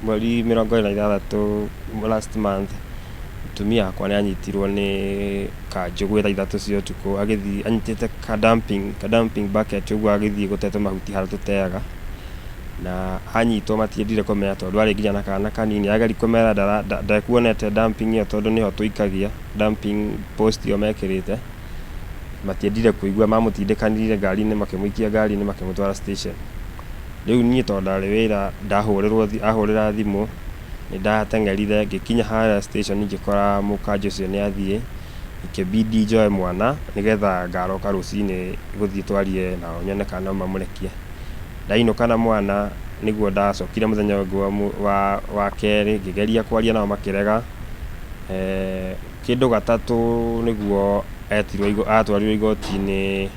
Mweri 26 last month, mũtumia wakwa nĩ anyitirwo nĩ kanjũ gwĩ thaa 3 cia ũtukũ, agĩthiĩ anyitĩte ka dumping bucket ũguo, agĩthiĩ gũte tũmahuti harĩa tũteaga. Na anyitwo, matiendire kũmenya tondũ arĩ nginya na kana kanini. Ageria kũmera ndekuonete dumping ĩyo, tondũ nĩho tũikagia dumping post ĩyo mekĩrĩte, matiendire kũigua. Mamũtindĩkanĩrire ngari-inĩ, makĩmũikia ngari-inĩ, makĩmũtwara station. Rĩu niĩ tondũ ndarĩ wĩra, ndahũrĩrwo, ahũrĩra thimũ, nĩ ndateng'erire ngĩkinya harĩa station, ngĩkora mũkanjũ ũcio nĩ athiĩ. Ikĩbidi njoe mwana nĩgetha ngaroka rũcinĩ gũthiĩ twarie nao, nyone kana no mamũrekie. Ndainũka na mwana, nĩguo ndacokire mũthenya ũngĩ wa kerĩ, ngĩgeria kwaria nao, makĩrega. Kĩndũ gatatũ nĩguo etirwo, atwarirwo igoti-inĩ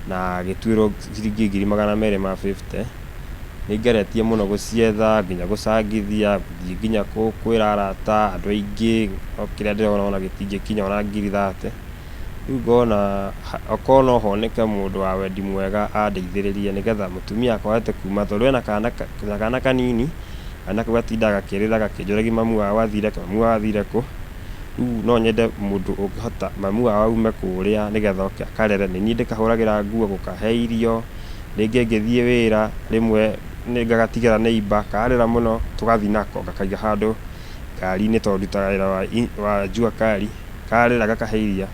na agĩtuĩrwo ciringi 250,000. Nĩ ngeretie mũno gũcietha, nginya gũcangithia, gũthiĩ nginya kwĩra arata, andũ aingĩ, no kĩrĩa ndĩrona ona gĩtingĩkinya ona ngiri 30. Rĩu ngona okorwo no honeke mũndũ wa wendi mwega andeithĩrĩrie nĩgetha mũtumia wakwa ahote kuma, tondũ ena kana kanini. Kana kau gatindaga gakĩrĩra gakĩnjũragia mamu wao athire kũ, mamu wao athire kũ. Rĩu no nyende mũndũ ũngĩhota mamu wao aume kũrĩa nĩgetha oke akarere. Nĩ niĩ ndĩkahũragĩra nguo, gũkahe irio. Rĩngĩ ngĩthiĩ wĩra, rĩmwe nĩ ngagatigĩra neighbor. Karĩra mũno, tũgathiĩ nako, ngakaiga handũ ngari-inĩ, tondũ ndutaga wĩra wa jua kali. Karĩra, ngakahe iria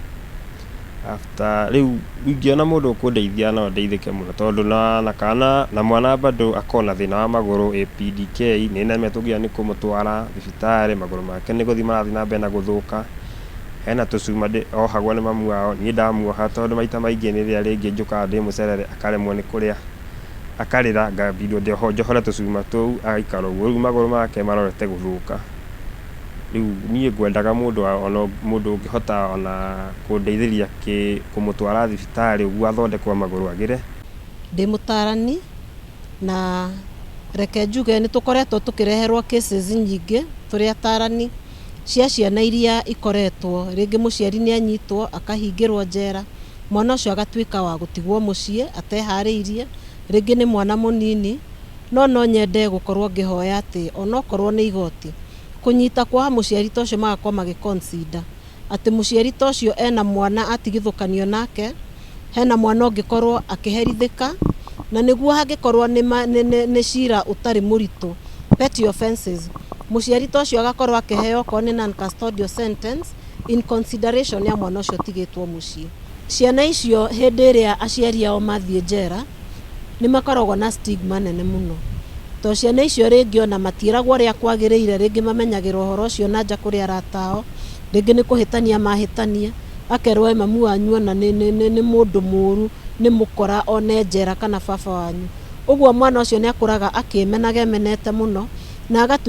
after. Rĩu ingĩona mũndũ ũkũndeithia, no ndeithĩke mũno, tondũ na kana na mwana bado akoragwo na thĩna wa magũrũ, APDK. Nĩ nemetwo nginya nĩ kũmũtwara thibitarĩ. Magũrũ make nĩ gũthiĩ marathiĩ na mbere na gũthũka. Hena tũcuma ohagwo nĩ mamu wao. Niĩ ndamuoha, tondũ maita maingĩ nĩ rĩrĩa rĩngĩ njũkaga ndĩ mũcerere, akaremwo nĩ kũrĩa, akarĩra, ngabindwo njohore tũcuma tũu, agaikara ũguo. Rĩu magũrũ make marorete gũthũka. Rĩu niĩ ngwendaga mũndũ ona mũndũ ũngĩhota ona kũndeithĩria kũmũtwara thibitarĩ ũguo, athondekwo magũrũ agĩre. Ndĩ mũtarani, na reke njuge nĩ tũkoretwo tũkĩreherwo cases nyingĩ tũrĩ atarani cia ciana iria ikoretwo rĩngĩ mũciari nĩ anyitwo, akahingĩrwo njera, mwana ũcio agatuĩka wa gũtigwo mũciĩ ateharĩirie, rĩngĩ nĩ mwana mũnini. No nyende gũkorwo ngĩhoya atĩ onokorwo nĩ igoti kũnyita kuoha mũciari ta ũcio, magakorwo magĩ consider atĩ mũciari ta ũcio ena mwana atigithũkanio nake, hena mwana ũngĩkorwo akĩherithĩka. Na nĩguo hangĩkorwo nĩ cira ũtarĩ mũritũ, petty offences, mũciari ta ũcio agakorwo akĩheo okorwo nĩ non custodial sentence in consideration ya mwana ũcio ũtigĩtwo mũciĩ. Ciana icio, hĩndĩ ĩrĩa aciari ao mathiĩ njera, nĩ makoragwo na stigma nene mũno, tondũ ciana icio rĩngĩ ona matiĩragwo ũrĩa kwagĩrĩire. Rĩngĩ mamenyagĩra ũhoro ũcio na nja kũrĩ arata ao. Rĩngĩ nĩ kũhĩtania mahĩtania, akerwo, "Ĩ, mamu wanyu ona nĩ mũndũ mũru, nĩ mũkora one njera, kana baba wanyu." Ũguo mwana ũcio nĩ akũraga akĩmenaga, emenete mũno, na agatuĩka